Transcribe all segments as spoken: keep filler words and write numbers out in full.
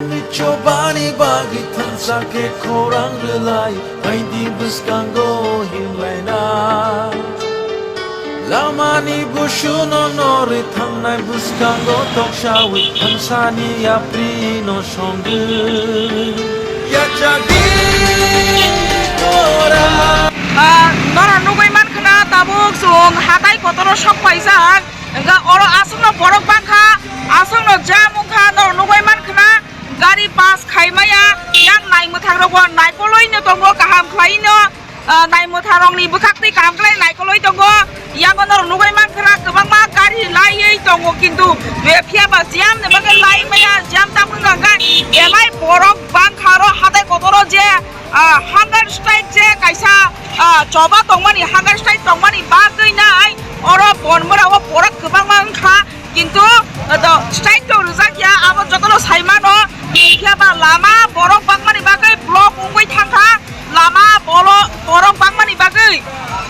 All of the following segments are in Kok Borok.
Chobani bagwi thansa khe khorang rwlai, aidi bwskango himlaina. Lamani busuno norwi thangnai bwskango toksawi thansani yaprino songwi. Yachagwi khorang. Ah, norok nugwi mankha na tabuk chwng hatai kotoro sok paijak. Hwnkhe oro aswkno borok bangkha, aswkno jam wngkha, norok nugwi mankha. Gari pass khaimaya, yang naimwthang rokbo naikolwi no tongo, kaham khlai no, ah, naimwthang rokni bwkhak twi kaham khlai naikolwi tongo. Yango norok nugwi mankha, kwbangma gari laiwi tongo, kintu phiya ba jam ni bagwi lai maya, jam tamo wngkha hwnkhe belai borok bangkha oro hatai kotoro je, ah, hunger strike je kaisa, ah, choba tongmani, hunger strike tongmani bagwi nai oro bonmora o borok kwbangma wngkha. Kintu, uh, do, strike to rwjak ya, abo jotono sai mano, phiya ba lama borok bangmani bagwi block wngwi thangkha, lama bolo-, borok bangmani bagwi,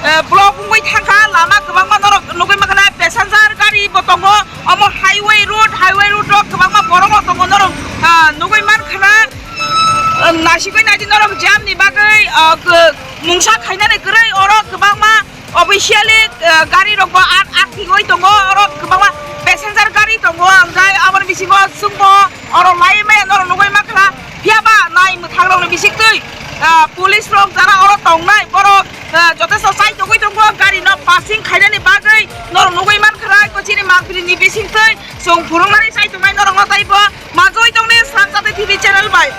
uh, block wngwi thangkha, lama kwbangma norok nugwi mankha na passenger gari bo tongo, omo highway road, highway road rok kwbangma borok rok tongo norok, uh, nugwi mankha na, uh, nasigwi naidi norok jam ni bagwi, uh, kw-, mungsa khainani kwrwi oro kwbangma Officially, uh, gari rok bo ar, ar tigwi tongo, oro kwbangma passenger gari tongo, ang jai aboni bisingo chwngbo oro lai maya norok nugwi mankha, phiya ba nai mwthang rokni bisingtwi, uh, police rok jara oro tongnai, borok, uh, jotesto chai togwi tongo, gari no passing khainani bagwi norok nugwi mankha, ko chini mangpili ni bisingtwi chwng phurungnani chai tongnai norok no taibo manjui tongni Sanjati T V channel bai.